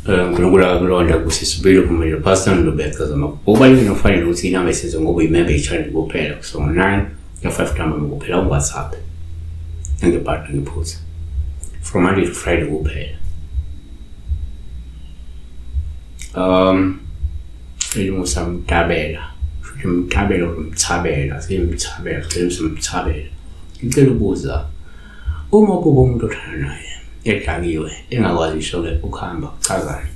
uNkulunkulu akakulonda kusisubile uphumelele Pastor Ndubeka zama. Kubalulekile nokufanele ukuthi inamba esizo ngoba uyimember ye-channel kuphela. So ngo-9 no-5 ntambama kuphela ku-WhatsApp. Nangibhadla ngiphutha. From Monday to Friday kuphela. Elimusa Mtabela. Futhi Mtabela or Mthabela, siyimthabela, sicela Mthabela. Ngicela ukubuza uma ubuka umuntu othanda naye edakiwe engakwazi ngisho-ke ukuhamba kuchazani?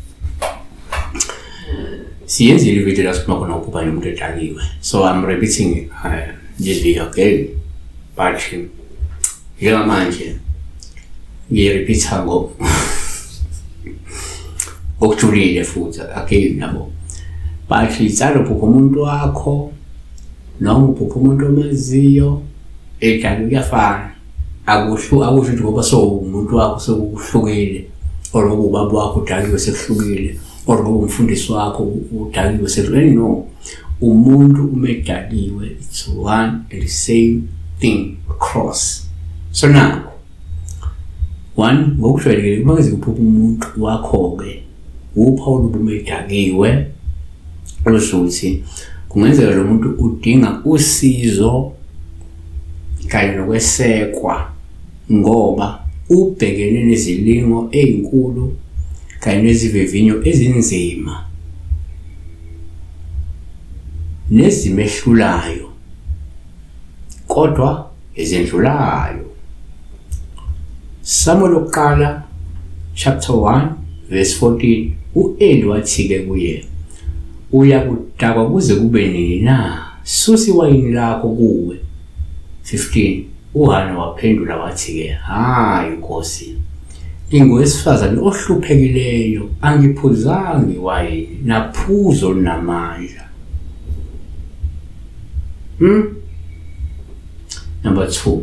Siyenzile ividiyo la sikhuluma khona ngokuphupha nomuntu edakiwe. So I'm repeating this video again, but njengamanje ngiyirepeatha ngokujulile futhi again nabo. But itsala uphupha umuntu wakho noma uphupha umuntu omaziyo edakiwe kuyafana. Akusho akusho ukuthi ngoba sowumuntu wakho sekuhlukile or ngoba ubaba wakho udakiwe sekuhlukile or ngoba umfundisi wakho udakiwe sekuhlukile. No, umuntu uma edakiwe it's one and the same thing across. So now one ngokujwayelekile uma kwenzeka uphupha umuntu wakho-ke uphawu olubi uma edakiwe olusho ukuthi kungenzeka lo muntu udinga usizo kanye nokwesekwa ngoba ubhekene nezilingo ezinkulu kanye nezivivinyo ezinzima nezimehlulayo kodwa ezendlulayo. Samuel wokuqala chapter 1 verse 14 u-Eli wathi-ke kuye, uyakudakwa kuze kube nini na? Susa iwayini lakho kuwe. 15 uHana waphendula wathi-ke, hhayi Nkosi, ngingowesifazane ohluphekileyo, angiphuzanga iwayini naphuzo olunamandla. Number 2,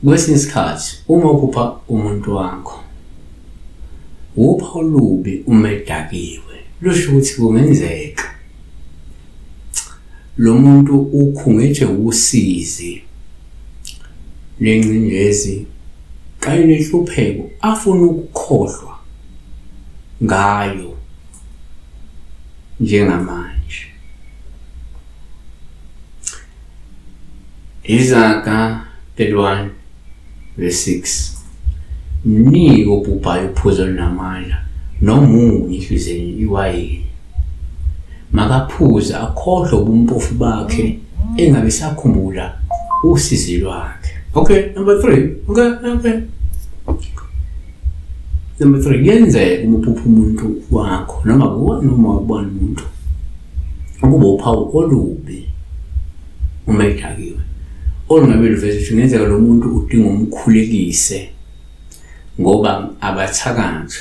kwesinye isikhathi uma uphupha umuntu wakho upha olubi uma edakiwe, lusho ukuthi kungenzeka lo muntu ukhungethwe usizi nengcindezi kanye nenhlupheko afuna ukukhohlwa ngayo njengamanje. Izaga 31 verse 6 Mnike obhubhayo uphuzo olunamandla nomunye enhliziyweni iwayini. Makaphuze akhohlwe ubumpofu bakhe engabe sakhumbula usizi lwakhe. Okay, number 3. Okay. Number 3, kuyenzeka uma uphupha umuntu wakho noma kuwe noma ubani umuntu ukuba uphawu olubi uma edakiwe olungabe luveza ukuthi kungenzeka lo muntu udinga umkhulekise ngoba abathakathi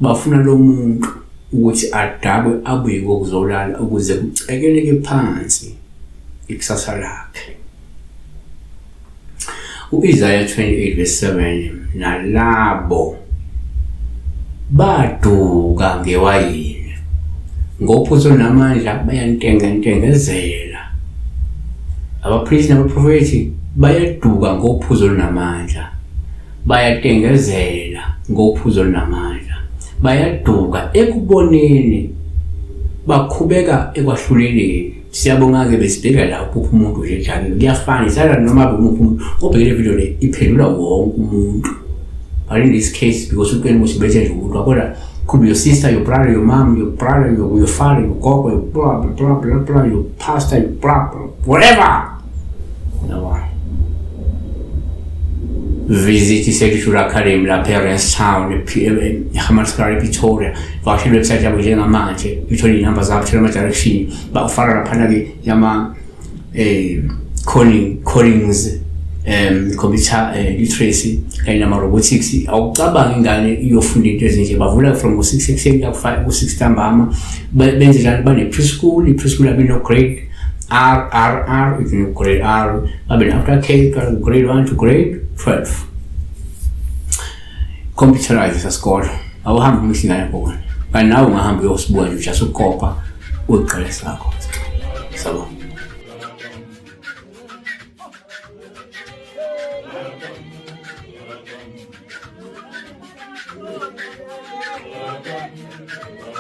bafuna lo muntu ukuthi adakwe abuye kokuzolala ukuze kucekeleke phansi ikusasa lakhe. U-Isaya 28 verse 7 nalabo baduka ngewayini ngophuzo namandla bayantengentengezela. Abapristi nabaprofethi bayaduka ngophuzo olunamandla, bayatengezela ngophuzo olunamandla, bayaduka ekuboneni, bakhubeka ekwahluleleni. Siyabonga-ke besibheka la uphupha umuntu nje njalo kuyafana isala noma umuphi umuntu obheke le video le iphendula wonke umuntu, but in this case because uqela ukuthi bethe nje umuntu kodwa could be your sister, your brother, your mom, your brother, your father, your gogo, your blah blah blah blah blah, your pastor, your blah blah whatever. Yabo. Visit iSelisure Academy lapha eRenstown, eHammanskraal, ePretoria. Vakashela iwebsite yabo njengamanje, uthole iy'namba zabo, uthole ama-direction. Bakufaka laphana-ke yama calling callings computer literacy kanye nama-robotics. Awucabangi ingane iyofunda into ezinje. Bavula from ngo-6 ekuseni kuya ku-5 ku-6 ntambama. Benze njalo bane-preschool, i-preschool yabo ino-grade R R R, ino-grade R, babe ne-after K, grade 1 to grade 12. Computerized sasikolo. Awuhambi uma ingane khona. Kanti nawe ungahamba uyosibuka nje just ukopa uyiqale sakho. Sabo. Thank you.